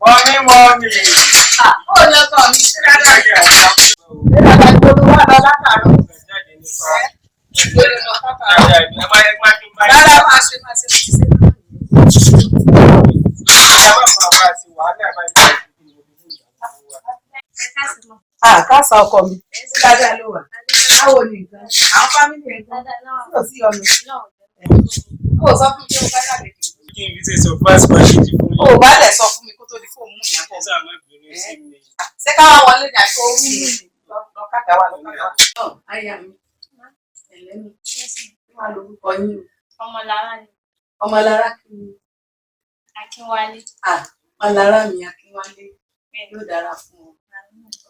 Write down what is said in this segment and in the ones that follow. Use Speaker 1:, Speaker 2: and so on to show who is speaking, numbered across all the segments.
Speaker 1: Mọ́mí mọ́mí.
Speaker 2: Ó ní ọkọ mi ṣé dáadáa jẹ́ ṣé dáadáa ní gbogbo wa lọ látàárọ̀. Lórí lọ látàárọ̀. Rárá, máa ṣe máa ṣe máa ṣe. Àkàsà ọkọ mi, ṣé dáadáa ló wà? Báwo ni nǹkan? Àwọn family ẹ̀ gan. Kí ló sí ọ̀nà? Ó sọ fún mi pé o fẹ́ lálejò.
Speaker 1: Kí n fi ṣe surprise package fún
Speaker 2: O
Speaker 1: yín.
Speaker 2: ò bá lẹ̀ sọ fún mi kó tó di fóònù mú yẹn bọ̀.
Speaker 1: Ẹ sáà má bínú sí mi.
Speaker 2: Ṣé ká wá wọlé ní àti orí mi? Lọ kága wa, lọ kága wa. Aya mi, ẹ̀lẹ́nu, kí wàá lorúkọ yín o?
Speaker 3: Ọmọlára ni.
Speaker 2: Ọmọlára kí ni?
Speaker 3: Akínwálé.
Speaker 2: Ọmọlára mi Akínwálé, yóò dára fún ọ,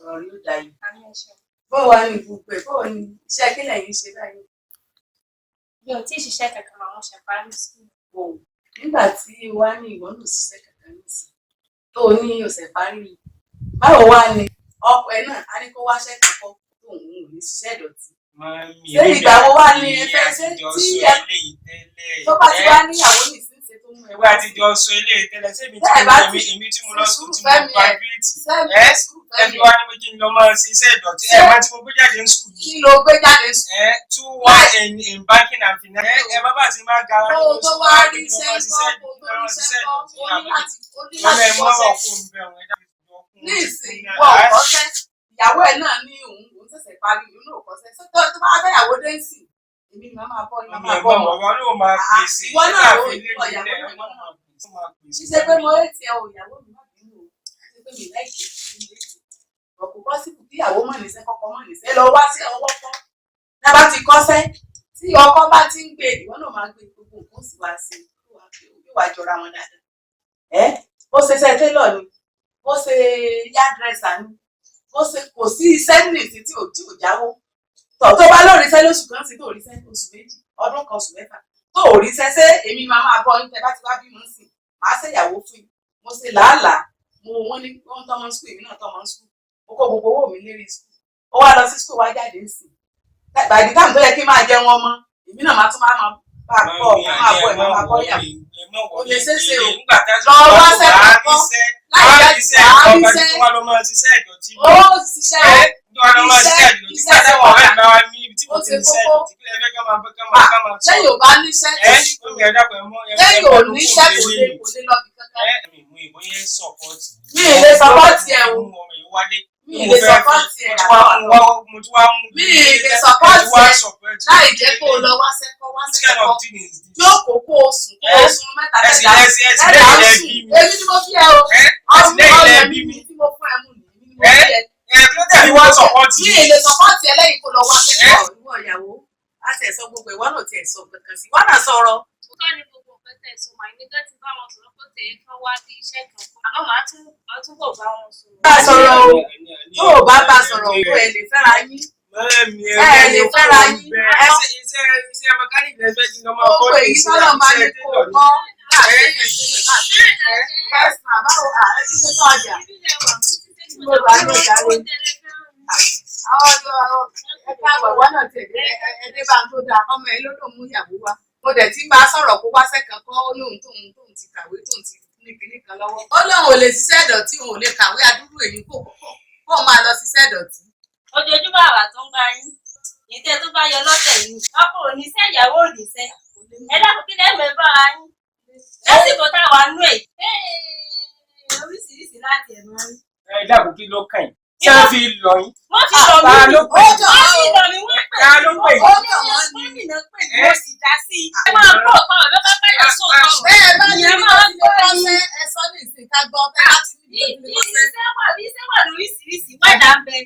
Speaker 2: ọ̀rọ̀ yóò dayọ̀.
Speaker 3: Àmì ẹ̀ṣẹ̀.
Speaker 2: Bó wàá ní gbogbo ẹ̀, bó ní iṣẹ́ kí lẹ̀yin ṣe báyìí?
Speaker 3: Mi ò tí ì ṣiṣẹ́ kankan, àwọn ṣe parí school.
Speaker 2: Wò nígbà tí wàá ní ìwọ náà ṣiṣẹ́ kankan nísìn tó o ní ọ̀sẹ̀ parí, báwo wá ni ọkọ ẹ náà á ní kó wáṣẹ́ kankan tó òun ò ní ṣiṣẹ́ ìdọ̀tí?
Speaker 1: Mọ́mí,
Speaker 2: Ṣé ìgbà wo wá ní ẹ fẹ́ ṣe
Speaker 1: àtijọ́
Speaker 2: tí
Speaker 1: sọ
Speaker 2: ẹ
Speaker 1: eléyìí tẹ́lẹ̀.
Speaker 2: tó bá ti wá níyàwó nísinsìnyí tó mú ẹ
Speaker 1: Ẹgbẹ́ àtijọ́ sọ eléyìí tẹ́lẹ̀. Ṣé èmi tí
Speaker 2: Tẹ́ ẹ
Speaker 1: mo
Speaker 2: bá
Speaker 1: èmi
Speaker 2: ti
Speaker 1: èmi tí mo lọ sùn tí mo
Speaker 2: sùúrù fẹ́mi ẹ̀.
Speaker 1: graduate.
Speaker 2: Sẹ́mi
Speaker 1: Ẹ
Speaker 2: sùúrù
Speaker 1: ẹ
Speaker 2: fẹ́mi
Speaker 1: fi wá ní pé kí n lọ máa ṣiṣẹ́ ìdọ̀tí. Ẹ má tí mo gbé jáde ní sùkúl
Speaker 2: kí ló gbé jáde sùn?
Speaker 1: Ẹ 2:1 in banking and finance. Ẹ bá bá ti máa gara
Speaker 2: Kó o tó wá rí iṣẹ́ ńkọ́, kó o tó rí iṣẹ́ ńkọ́, o ní láti o ní láti kọ́ṣẹ́. Ní ìsìn ìwọ ò kọ́ṣẹ́, ìyàwó ẹ̀ náà ní òun òun ṣẹ̀ṣẹ̀ parí, òun náà ò kọ́ṣẹ́. Ṣé tó bá fẹ́yàwó dé ń sìn, èmi ni màá máa bọ́ yín, màá máa bọ́ wọn. Ìwọ náà ò ìwọ ìyàwó náà, ìwọ náà. Ṣíṣe pé mo rétí ẹ o, ìyàwó mi má bínú o, ṣíṣe pé mi láìpẹ́ mi rétí. Ọ̀pọ̀ pọ́sibù kí ìyàwó mọ̀ níṣẹ́ kọ́kọ́ mọ̀ níṣẹ́ lọ wá sí ọwọ́ kọ́. Tá a bá ti kọ́ṣẹ́, tí ọkọ bá ti ń gbé, ìwọ náà máa gbé, gbogbo nǹkan ó sì wá sí i, yóò wá jọra wọn dáadáa. Ẹ́ ó ṣe iṣẹ́ tailor ni, ó ṣe hairdresser ni, ó ṣe kò sí iṣẹ́ nìsín tí ò jáwó. Tọ̀ tó bá lórí iṣẹ́ lóṣù kan sí tó rí iṣẹ́ oṣù 2, ọdún kan, oṣù 6 tó ò rí iṣẹ́, ṣé èmi máa máa bọ́ yín? Tẹ́ bá ti wá bímọ sí, màá ṣèyàwó fún yín. Mo ṣe làálàá, mo wọ́n ní wọ́n ń tọ́mọ school, èmi náà tọ́mọ school, mo kó gbogbo owó mi lérí school, ó wá lọ sí school, wá jáde ń sìn. By the time tó yẹ kí n máa jẹun ọmọ, èmi náà máa tún máa máa bá a kọ́, máa bọ́ ẹ̀, máa bọ́ yà. Kò lè ṣeé ṣe o. Lọ wá sẹ́kọ̀ọ́ kọ́ láì jẹ́ wàá ríṣẹ́, ó ṣiṣẹ́ o, iṣẹ́ iṣẹ́ ṣe pàtàkì, ó ṣe kókó. Lẹ́yìn ò bá níṣẹ́, lẹ́yìn ò níṣẹ́, kò lè lọ bí kankan. Mi ì lè support ẹ o. Mi ì lè support ẹ, mi ì lè support ẹ láì jẹ́ kó o lọ wá sẹ́kọ̀ọ́, wá sẹ́kọ̀ọ́. Yóò kó kó o sùn, kó o sùn mẹ́ta mẹ́ta mẹ́ta ń sùn. Èmi ni mo fi ẹ o, ọmọ ọmọ mi tí mo fún ẹ mú ni, èmi ni mo fi ẹ. Mi ì lè support ẹ lẹ́yìn kó lọ wá sẹ́kọ̀ọ́. Ìwọ ìyàwó á tiẹ̀ sọ gbogbo, ìwọ náà tiẹ̀ sọ kankan sí, ìwọ náà sọ̀rọ̀.
Speaker 3: Òótọ́ ni gbogbo nǹkan tẹ̀ sọ mà, èmi gan ti bá wọn sọ̀rọ̀ pé tẹ̀yẹ kán wá bí iṣẹ́ kan kọ́. Àmọ́ màá túbọ̀ bá wọn sọ̀rọ̀.
Speaker 2: Bá a sọ̀rọ̀ o, tó o bá bá a sọ̀rọ̀ o, ẹ lè fẹ́ra yín, ẹ lè fẹ́ra yín.
Speaker 1: Iṣẹ́ mẹkáníìkì lẹ́fẹ̀ẹ́ kí n lọ máa kọ́.
Speaker 2: Gbogbo èyí tọ́lọ̀ máa ní kó o kọ́ láàrin ẹ̀sìn láàrin ẹ̀sìn àbáwò ààrẹ ti ṣe tó ọjà. Mo wà ní ọjà rẹ. Àwọn ọjọ́ ẹ̀ka àgbàgbọ́ náà tiẹ̀ dé ẹdẹ bá ń tó dáa, ọmọ ẹ ló lòun mú ìyàwó wá. Mo dẹ̀ ti ń bá a sọ̀rọ̀ kó wá sẹ́kàn kọ́, ó lóun tóun ti kàwé, tóun ti ní kinní kan lọ́wọ́. Ó lóun ò lè ṣiṣẹ́ ìdọ̀tí, òun ò lè kàwé adúrú èyí kò kó máa lọ ṣiṣẹ́ ìdọ̀tí.
Speaker 3: Ojoojúmọ́ àwà tó ń gbá yín. Ìtẹ́ tó bá yọ lọ́tẹ̀ yìí. Ọkọ ò ní iṣẹ́, ìyàwó ò ní iṣẹ́. Ẹ dákun, kí lẹ́mọ̀ ẹ bára yín? Lásìkò táwa nú ẹ̀. Oríṣiríṣi láti ẹ̀ máa ń.
Speaker 1: Ẹ dákun, kí ló kàn yín? Ṣé ẹ fi lọ yín?
Speaker 3: Wọ́n fi lọ
Speaker 1: Ta
Speaker 3: mí.
Speaker 1: ló pè
Speaker 2: Ó
Speaker 1: yín?
Speaker 2: kàn
Speaker 3: Wọ́n
Speaker 2: wọ́n
Speaker 3: fi
Speaker 2: o.
Speaker 3: lọ mí, wọ́n pè
Speaker 1: Ta ló pè
Speaker 2: Ó
Speaker 1: yín?
Speaker 2: kàn wọ́n ni.
Speaker 3: Gómìnà pè mí, mo sì dá sí i. Ẹ máa gbọ́ ọ̀tọ̀ ọ̀rọ̀ bá báyọ̀ sọ̀tọ̀.
Speaker 2: Bẹ́ẹ̀ bá ní
Speaker 3: Ìyẹn
Speaker 2: ibi
Speaker 3: máa
Speaker 2: tó
Speaker 3: ń
Speaker 2: ti lè kọ́ṣẹ́, ẹ sọ ní ìsìn ká gbọ́ bẹ́ẹ̀ bá ti ní ibi tó ti lè kọ́ṣẹ́.
Speaker 3: Iṣẹ́ wà, iṣẹ́ wà lóríṣiríṣi, wẹ́dà ń bẹ,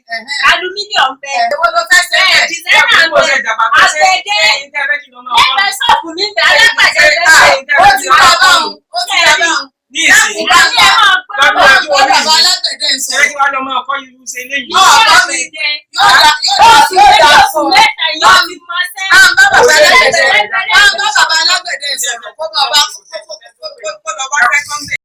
Speaker 3: alumíníọ̀mù ń bẹ,
Speaker 2: Èwo ló fẹ́ ṣe
Speaker 3: bẹ́ẹ̀
Speaker 2: bẹ́ẹ̀?
Speaker 3: dìsẹ́nà ń bẹ, àgbẹ̀dẹ, lẹ́gbẹ̀ẹ́ ṣọ́ọ̀bù mi ń bẹ, alágbàdẹ ń bẹ.
Speaker 2: Ó ti dá báwọn, ó ti dá báwọn.
Speaker 1: Ní ìsìn
Speaker 2: Dákun bá
Speaker 3: Àní ẹ máa gbọ́.
Speaker 1: Lọ́dún
Speaker 2: Ó
Speaker 1: ọdún orí
Speaker 2: bàbá
Speaker 1: mi.
Speaker 2: alágbẹ̀dẹ ń
Speaker 1: Ṣé
Speaker 2: sọ̀rọ̀.
Speaker 1: kí wàá lọ máa kọ́ irú ṣe eléyìí?
Speaker 2: Yóò bá mi, yóò dá, yóò dá,
Speaker 3: Oṣù
Speaker 2: yóò
Speaker 3: méjì,
Speaker 2: dá
Speaker 3: oṣù
Speaker 2: fún ọ.
Speaker 3: mẹ́ta yóò ti mọṣẹ́.
Speaker 2: À ń bá bàbá alágbẹ̀dẹ, à ń bá bàbá alágbẹ̀dẹ sọ̀rọ̀ kó lọ bá kó lọ wá sẹ́kọ́ndì.